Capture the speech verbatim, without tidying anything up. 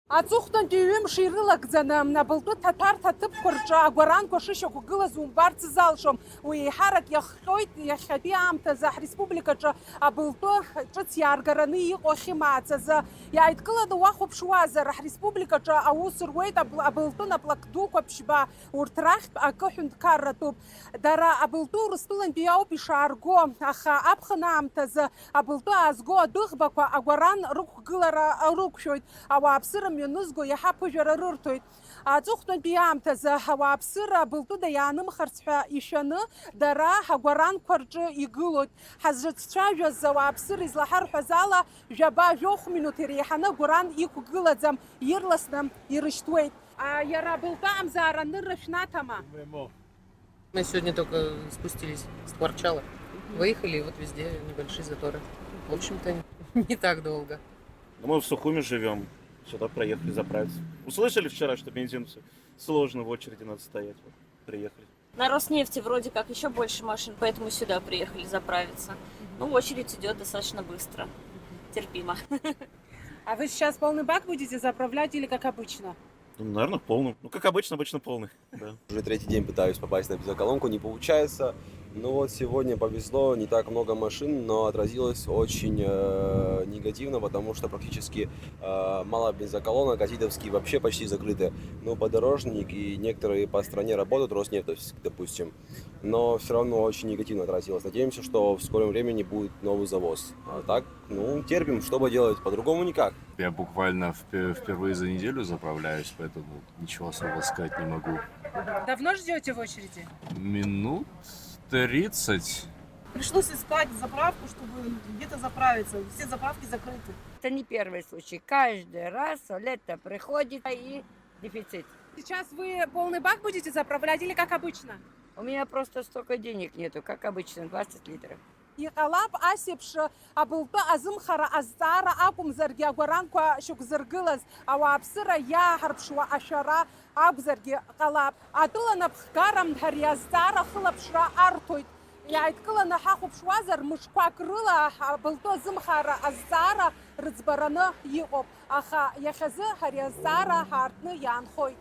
Аҵыхәтәантәи ҩымш ирылагӡаны абылтәы ҭаҭәарҭа аҭыԥқәа рҿы агәаранқәа шышьақәгылаз умбарц залшом. Уи еиҳарак иахҟьоит иахьатәи аамҭазы ҳреспубликаҿы абылтәы ҿыц иааргараны иҟоу ахьымаац азы. Иааидкыланы уахәаԥшуазар, ҳреспубликаҿы аус руеит абл-, абылтәы наплак дуқәа ԥшьба, урҭ рахьтә акы ҳәынҭқарратәуп. Дара абылтәы Урыстәылантәи ауп ишаарго, аха аԥхын аамҭазы абылтәы аазго адәыӷбақәа агәаран рықәгылара рықәшәоит, ауааԥсыра мҩанызго иаҳа аԥыжәара рырҭоит. Аҵыхәтәантәи аамҭазы ауааԥсыра абылтәыда иаанымхарц ҳәа ишәаны, дара ҳагәаранқәа рҿы игылоит. Ҳазрыцәцәажәаз ауааԥсыра излаҳарҳәаз ала, жәаба-жәохә минуҭ иреиҳаны агәаран иқәгылаӡам, ирласны ирышьҭуеит. А, иара абылтәы амзаара анырра шәнаҭама? Мы сегодня только спустились с Тхуарчала. Выехали, и вот везде небольшие заторы. В общем-то, не так долго. Но мы в Сухуми живем. Сюда проехали заправиться. Услышали вчера, что бензин всё сложно, в очереди надо стоять. Вот, приехали. На Роснефти вроде как еще больше машин, поэтому сюда приехали заправиться. Ну, очередь идет достаточно быстро, терпимо. А вы сейчас полный бак будете заправлять или как обычно? Ну, наверное, полный. Ну, как обычно, обычно полный. Да. Уже третий день пытаюсь попасть на бензоколонку, не получается. Ну вот сегодня повезло, не так много машин, но отразилось очень э, негативно, потому что практически э, мало бензоколонок, а Зидовские вообще почти закрыты. Ну, подорожник и некоторые по стране работают, Роснефть, допустим. Но все равно очень негативно отразилось. Надеемся, что в скором времени будет новый завоз. А так, ну, терпим, что поделать, по-другому никак. Я буквально впе- впервые за неделю заправляюсь, поэтому ничего особо сказать не могу. Давно ждете в очереди? Минут тридцать. Пришлось искать заправку, чтобы где-то заправиться. Все заправки закрыты. Это не первый случай. Каждый раз лето приходит и дефицит. Сейчас вы полный бак будете заправлять или как обычно? У меня просто столько денег нету, как обычно, двадцать литров. Иҟалап ас еиԥш абылтәы азымхара азҵаара акәымзаргьы агәаранқәа шьақәзыргылаз, ауааԥсыра иааҳарԥшуа ашәара акәзаргьы ҟалап. Атәыла напхгара ари азҵаара ахылаԥшра арҭоит. Иааидкыланы ҳахәаԥшуазар, мышқәак рыла абылтәы азымхара азҵаара рыӡбараны иҟоуп, аха иахьазы ари азҵаара ҳаартны иаанхоит.